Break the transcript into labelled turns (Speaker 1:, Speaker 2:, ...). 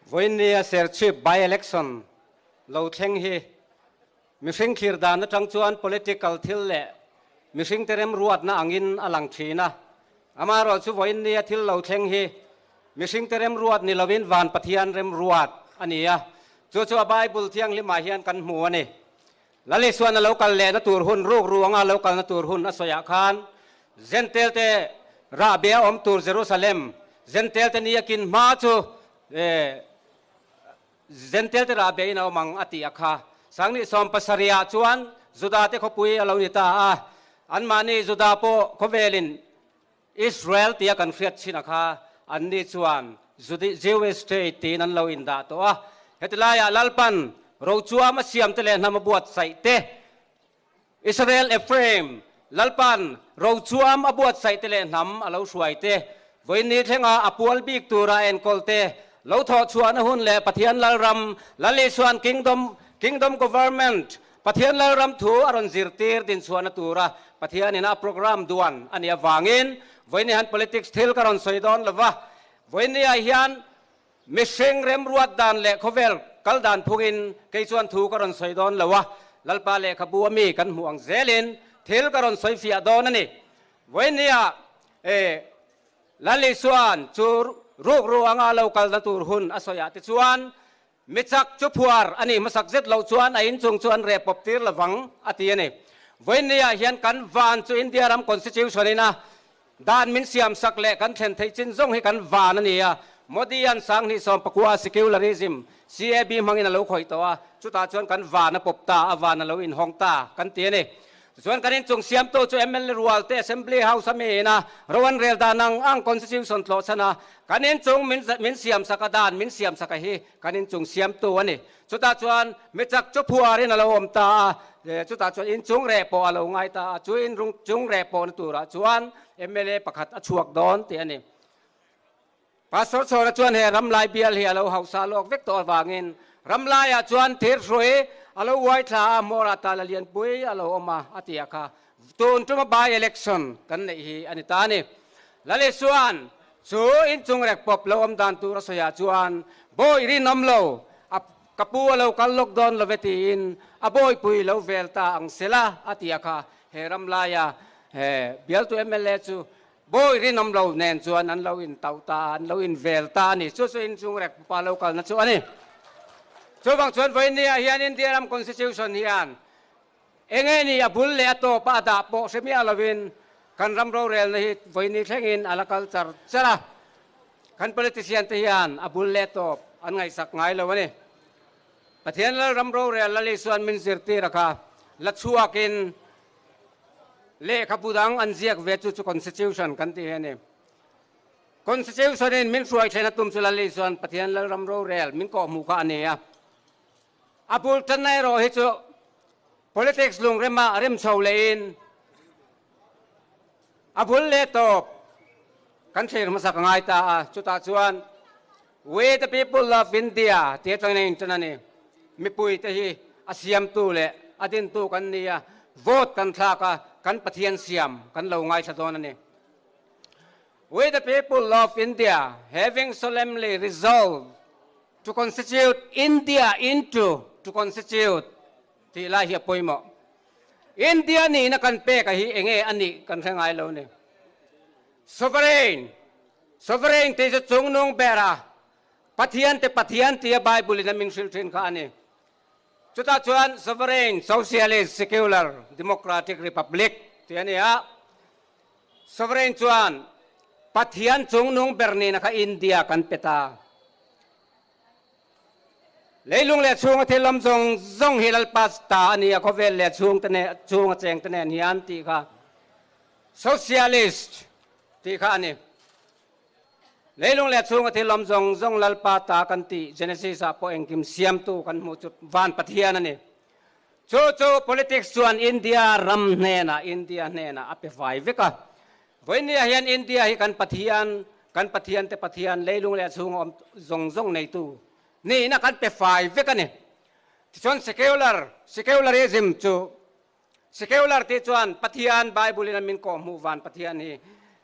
Speaker 1: Vawiinnia Serchhip by-election lo thleng hi mihring thlir dan atang chuan political thil leh mihringte remruatna angin a lang thin a. Amaherawhchu vawiinnia thil lo thleng hi mihringte remruat ni lovin van Pathian remruat a ni a, chu chu a Bible thianghlimah hian kan hmu a ni. Lalisuan a lo kal lehna tur hun ruk ruanga lo kalna tur hun a sawiah khan Zentelte rahbia awm tur Jerusalem Zentelte ni a kin hma chu Zentelte rahbia in a awm ang a tih a kha. Sangni 70 ah chuan Judate khawpui a lo ni ta a, anmahni Juda pawh khawvelin Israel tia kan hriat chin a kha anni chuan Jewish state tiin an lo indah tawh a. Heti laiah Lalpan rochuam a siamte leh hnam a buatsaih te, Israel Ephraim, Lalpan rochuam a buatsaih te leh hnam a lo hruai te, vawiinni thlenga a pual bik tura a enkawl te, lo thawh chhuahna hun leh Pathian Lalram, Lal Isuan Kingdom, Kingdom Government, Pathian Lalram thu a rawn zirtir dinchhuahna tura Pathianin a program duan a nih avangin vawiinni hian politics thil ka rawn sawi dawn lova, vawiinniah hian mihring remruat dan leh khawvel kal dan phungin kei chuan thu ka rawn sawi dawn lo a, Lalpa lehkhabu a mi kan hmuh ang zelin thil ka rawn sawi fiah dawn a ni. Vawiinniah e Lal Isuan chu rukru anga lo kalna tur hun a sawiah te chuan Mi chak chu phuar a nih hmasak zet loh chuan a inchung chu an reh pawp tir lovang, a ti a ni. Vawiinniah hian kan van chu India ram Constitution in a dan min siam sak leh kan thlen theih chin zawng hi kan van a ni a. Modi-a'n 2019 Secularism, CAB hmangin a lo khawih tawh a, chutah chuan kan van a pawp ta, a van a lo inhawng ta kan ti a ni. Tichuan kan inchung siamtu chu mla rual te Assembly House a mi ina ro an rel dan ang ang Constitution tlawh chhan a, kan inchung min min siam sak a dan min siam sak a hi kan inchung siamtu a ni. Chutah chuan mi chak chu phuarin a lo awm ta a, chutah chuan inchung reh pawh a lo ngai ta a, chu inchung reh pawhna turah chuan mla pakhat a chhuak dawn tih a ni. Pastor Chhawna chuan he ramlai bial hi a lo hausa lawk vek tawh avangin ramlaiah chuan thirhrui a lo uai thla a, hmawrah tala lianpui a lo awm a, a ti a kha. Tun tuma by-election kan neih hi a ni ta a ni. Lali chuan chu inchung rek pawp lo awm dan tur a sawiah chuan bawi rinawm lo, a ka pu a lo kal lawk dawn love tiin a bawipui lo vel ta ang sela a ti a kha. He ramlaia he bialtu mla chu Bawi rinawm lo nen chuan an lo intauh ta a, an lo invel ta a ni. Chu chu inchung rek pupa lo kalna chu a ni. Chuvang chuan vawiinniah hian India ram Constitution hian eng nge ni a bul leh a tawpa a dah pawh hre miah lovin kan ram rorelna hi vawiinni thlengin a la kal char char a. Kan politician te hian a bul leh tawp an ngaihsak ngai lo a ni. Pathian lal ram rorel la Lisuan min zirtir a kha la chhuakin Lehkhabu dang an ziak ve chu chu Constitution kan tih hi a ni. Constitution in min hruai thlen a tum chu Lal Isuan Pathian Lalram rorel min kawhhmuh kha a ni a. A bul tanna erawh hi chu politics lungrema rem chho lehin a bul leh tawp kan thlir hmasak a ngai ta a. Chutah chuan We the people of India tih atangin a intan a ni. Mipuite hi a siamtu leh a dintu kan ni a, vote kan thlak a, kan Pathian siam kan lo ngaithla dawn a ni. We the people of India having solemnly resolved to constitute India into to constitute tih lai hi a pawimawh. India nihna kan pek a hi enge a nih kan hre ngai lo a ni. Sovereign Sovereign tih chu chungnung ber a, Pathian te Pathian tia Bible in a min hrilh thin kha a ni. Chutah chuan Sovereign, Socialist, Secular, Democratic Republic tih a ni a. Sovereign chuan Pathian chungnung ber nihna kha India kan pe ta. Leilung leh chhunga thil awm zawng zawng hi Lalpa ta a ni a, khawvel leh chhungte nen, chhunga chengte nen hian tih kha Socialist tih kha a ni. Leilung leh chhunga thil awm zawng zawng Lalpa ta kan tih Genesis ah pawh engkim siamtu kan hmuh chu van Pathian a ni. Chu chu politics chuan India ram hnenah, India hnenah a pe fai vek a. Vawinia hian India hi kan Pathian, kan Pathian te Pathian, leilung leh chhunga awm zawng zawng neitu nihna kan pe fai vek a ni. Tichuan secular, secularism chu Secular tih chuan Pathian Bible in a min kawhhmuh van Pathian hi.